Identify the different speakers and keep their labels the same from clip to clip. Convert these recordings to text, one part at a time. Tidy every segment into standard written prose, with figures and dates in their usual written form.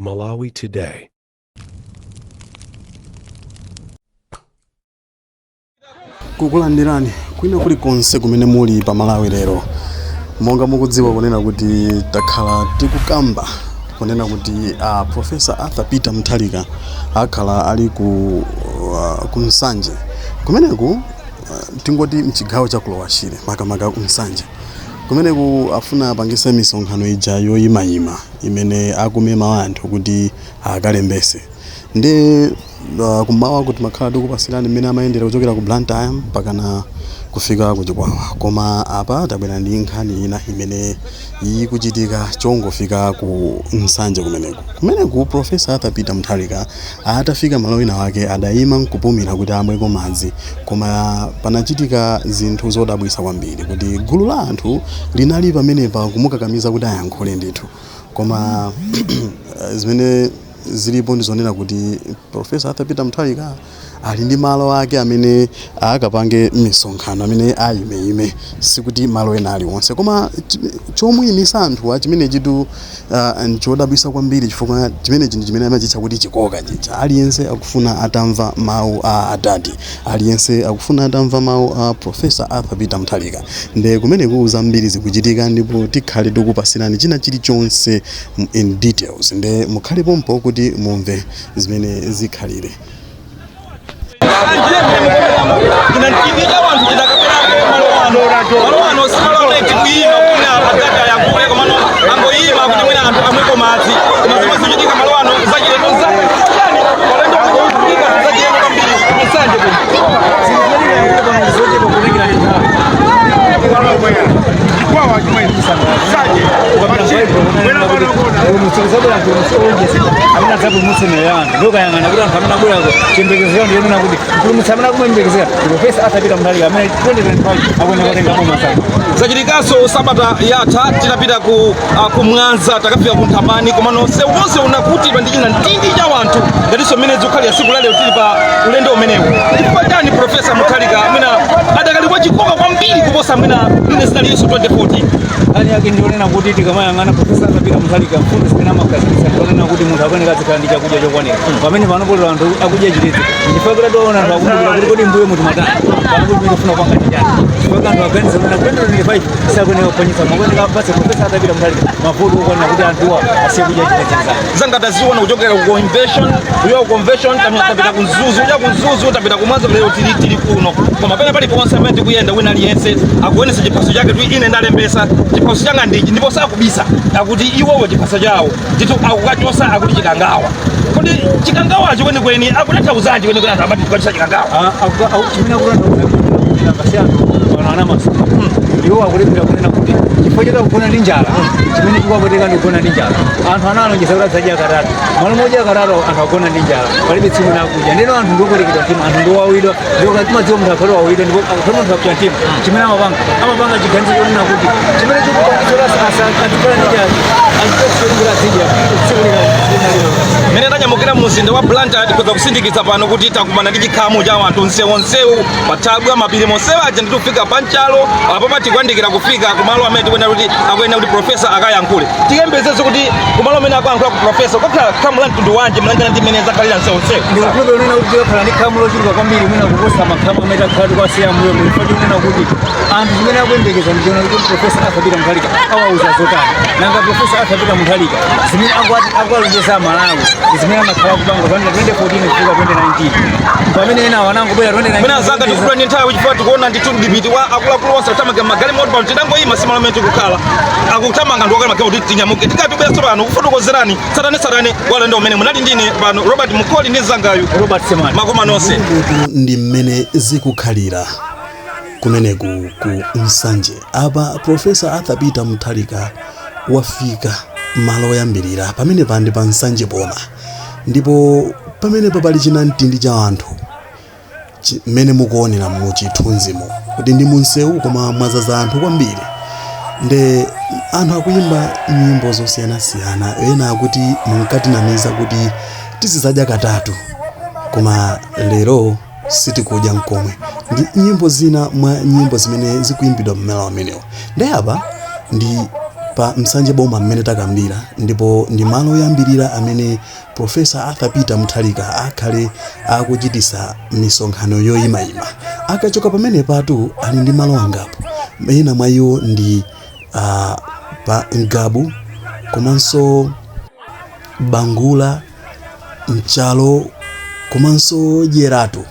Speaker 1: Malawi Today.
Speaker 2: Kukulandirani kwina kulikonse kumene muli pa Malawi lero. Monga mukudziwa kunena kuti takhala tikukamba kunena kuti Professor Arthur Peter Mutharika akhala ali ku Nsanje kumeneku, tingoti mchigawo cha ku Lower Shire, makamaka ku Nsanje kumeneku, afuna apangise misonkhano ija yoyimayima imene akumema anthu kuti akalembese. Ndi kumawa kuti makhala tikupasirani mmene amayendera kuchokera ku Blantyre mpakana kufika ku Chikwawa, koma apa tabwera ndi nkhani ina imene ikuchitika chongofika ku Nsanje kumeneku. Kumeneku Professor Arthur Peter Mutharika atafika malo ina wake, adayima nkupumira kuti amweko madzi, koma panachitika zinthu zodabwisa kwambiri kuti gulu la anthu linali pamenepa kumukakamiza kuti ayankhule ndithu. Koma zimene zilipo ndizonena kuti Professor Arthur Peter Mutharika ali ndi malo ake amene akapange misonkhano amene ayimeime, sikuti malo ena aliwonse. Koma chomuyimisa anthuwa chimene chitu nchodabwisa kwambiri, chifukwa chimenechi ndi chimene amachitcha kuti chikoka chija. Aliyense akufuna atamva mawu a adadi, aliyense akufuna atamva mawu a Professor Arthur Peter Mutharika. Nde kumeneku zambiri zikuchitika ndipo tikhale tikupasirani china chilichonse in details. Nde mukhale pompo kuti mumve zimene zikhalire.
Speaker 3: Chinamtindi cha wanthu chidakabwerako malo ano. Malo ano si malo amene tikuyima kuti adati ayankhule, komano angoyima kuti mwina anthu amweko madzi. Koma zomwe zikuchitika malo ano zachilendo zachani palendo kuchitika zachilendo kwambiri Nsanje kuno.
Speaker 4: Amene adzapulumutse miyoyo ya anthu, ndokayang'ana kuti anthu amene abwerako chiyembekezo chawo ndiyonena kuti mpulumutsi amene akumuyembekezera ndi Professor Arthur Peter Mutharika, amene 2025 akuyenera kutenga boma sasa.
Speaker 3: Zachitikanso sabata yatha titapita ku Mwanza, takafika ku Nthamani, komano msewu wonse unakutidwa ndi chinamtindi cha wanthu, ngatinso mmene zikukhalira tsiku la lero tili pa ulendo umenewu. Chifukwa chani Professor Mutharika mwina adakali wachikoka kwambiri kuposa mwina mmene zinalinso 2014?
Speaker 4: Nkhani yake ndionena kuti tikamayang'ana Professor Arthur Peter Mutharika, mfundo zimene amakhazikitsa ndionena kuti munthu akuyenera azikhala ndi chakudya chokwanira. Pamene pano polero anthu akudya chitedze, chifukwa kuti ationa anthu akumbukira kuti kodi mbuyo muti matani, pano kuti tikufuna kupanga ndi chani, chifukwa anthu aganiza kuti 2025 sakuyenera kuphwanyitsa, makuyenera apatse Professor Arthur Peter Mutharika mavoti okwanira kuti anthuwa asiye kudya chitedze.
Speaker 3: Zanga taziona kuchokera ku convention, kuyoka ku convention tapita ku Mzuzu, kuja ku Mzuzu tapita ku Mwanza, lero tili kuno. Koma pena paliponse amene tikuyenda, wina aliyense akuonesa chiphaso chake kuti ine ndalembesa, chiphaso changa ndichi, ndipo sakubisa akuti iwowo chiphaso chawo ndithu akukachosa akuti Chikangawa. Kodi Chikangawacho kwenikweni akutanthauzanji kwenikweni anthu amati kukachosa Chikangawa?
Speaker 4: Chimene akutanthauza ngasi anthu pano ana masuku iwo akulephera kunena kuti chifukwa choti akugona ndi njala, chimene chikuwapweteka ndi kugona ndi njala. Anthu analonjeza kuti adzadya katatu, malo modya katatu anthu agona ndi njala, palibe tsiku nakudya. Ndeno anthu ndioperekedwa mtima, anthu ndiowawidwa, ndipo timadziwa munthu akhale wawidwa ndipo akakhale munthu apsa mtima, chimene amapanga chiganizo chonena kuti chimene chikupangitsa kuti azikhala ndi njala achite kuti azidya tsiku lina lina.
Speaker 3: Mmene tanyamukira mumzinda wa Blantyre, tikhoza kusindikiza pano kuti takumana ndi chikhamu cha anthu msewu onsewu, pathabwa mapiri monsewu aja ndi kufika panchalo apo patikuyandikira kufika kumalo amene tikuyenera kuti akuyenera kuti professor akayankhule. Tiyembezezo kuti kumalo amene akuyankhula ku professor kukhala khamu la mtundu wanji, mlangana ndi mmene zakhalira msewu onsewu?
Speaker 4: Ndikukhulupirira kunena kuti tikakhala ndi khamu lochuluka kwambiri mwina kuposa makhamu amene takhala tikuwasiya mbuyo, chifukwa chonena kuti anthu chimene akuyembekeza ndichiona kuti Professor Arthur Peter Mutharika awauza zotani. Nanga Professor Arthur Peter Mutharika zimene akuwalonjeza Malawi ndi zimene amakhala kupanga kuyambira 2014 kufika 2019, pamene ena wanangobwera 2019?
Speaker 3: Mwina anzanga tikudwa ndi nthawi, chifukwa tikuona ndithu mdipiti wa akuluakulu onse kuthamanga magalimoto. Pano titangoyima, simalo amene tikukhala, akuthamanga ndi wakale magalimoto kuti tinyamuke. Tikatibwera tsopano kufotokozerani tsatanetsatane wa ulendo umene munali ndine pano Robert Mukoli ndi mzangayu
Speaker 4: Robert Semani.
Speaker 3: Makoma nonse.
Speaker 2: Ndi mmene zikukhalira kumeneku ku Nsanje. Apa Professor Arthur Peter Mutharika wafika malo oyambirira pamene pandi pa Nsanje Boma, ndipo pamenepo pali chinamtindi cha anthu mmene mukuonera mu chithunzimo kuti ndi munsewu, koma mwazaza anthu kwambiri. Nde anthu akuyimba nyimbo zosiyanasiyana. Ena akuti munkatinamiza kuti tizizadya katatu, koma lero sitikudya nkomwe. Ndi nyimbo zina mwa nyimbo zimene zikuyimbidwa mmalo amenewa. Ndi apa ndi Pa Msanje Boma mmene takambira, ndipo ndi malo oyambirira amene Professor Arthur Peter Mutharika akhale akuchitisa misonkhano yoyimayima. Akachoka pamene patu ali ndi malo angapo. Ena mwa iwo ndi pa Ngabu, komanso Bangula, Mchalo komanso Dyeratu.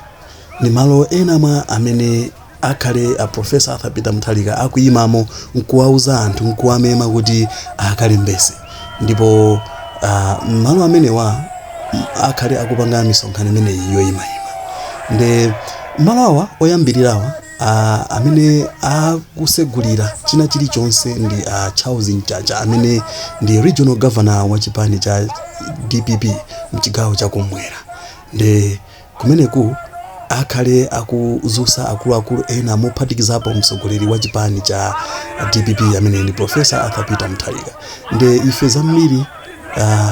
Speaker 2: Ndi malo ena mwa amene akhale a Professor Arthur Peter Mutharika akuyimamo nkuwauza anthu, nkuwamema kuti akalembese. Ndipo malo amenewa akhale akupanga misonkhano imeneyi yoyimayima. Nde malo awa oyambirirawa, amene akusegulira china chilichonse ndi Charles Mchacha, amene ndi regional governor wa chipani cha DPP mchigawo chakumwera. Nde kumeneku akhale akuzusa akuluakulu ena, mophatikizapo mtsogoleri wa chipani cha DPP amene ndi Professor Arthur Peter Mutharika. Nde ife zambiri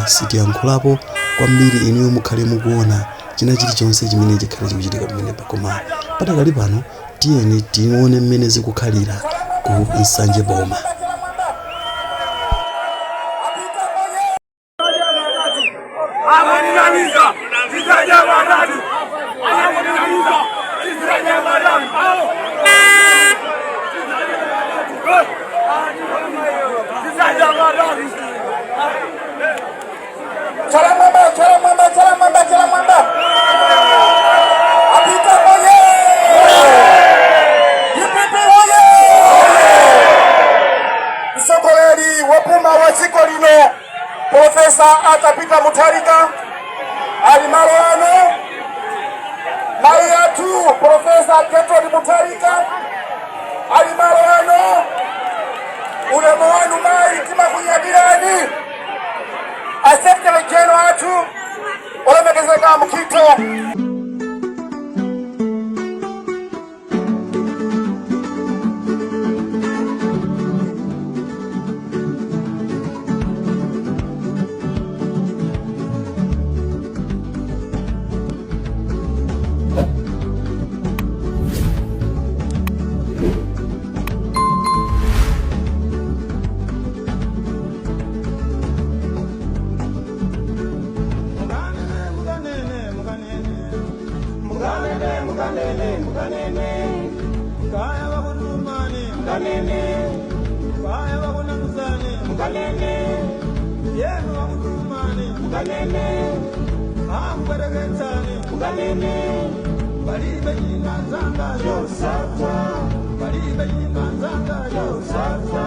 Speaker 2: sitiyankhulapo kwambiri, inuyo mukhale mukuona china chilichonse chimene chikhale chikuchitika pamenepa. Koma patakali pano tiyeni tione mmene zikukhalira ku Nsanje Boma.
Speaker 1: Chala mwamba, chala mwamba, chala mwamba, chala mwamba. Apita oye! DPP oye! Mtsogoleri wopuma wa dziko lino, Professor Arthur Peter Mutharika, ali malo ano. Mayi athu Professor Gertrude Mutharika ali malo ano. Ulemu wanu mayi, timakunyadirani. A Secretary General athu olemekezeka Mukhito.
Speaker 5: Mukanene, mukanene, mukanene, kaya vakutumani, mukanene, kaya vakunangusani, mukanene, yenu vakutumani, mukanene, akubwereketsani, mukanene, palibe nyinga nzanga yosata, palibe nyinga nzanga yosata.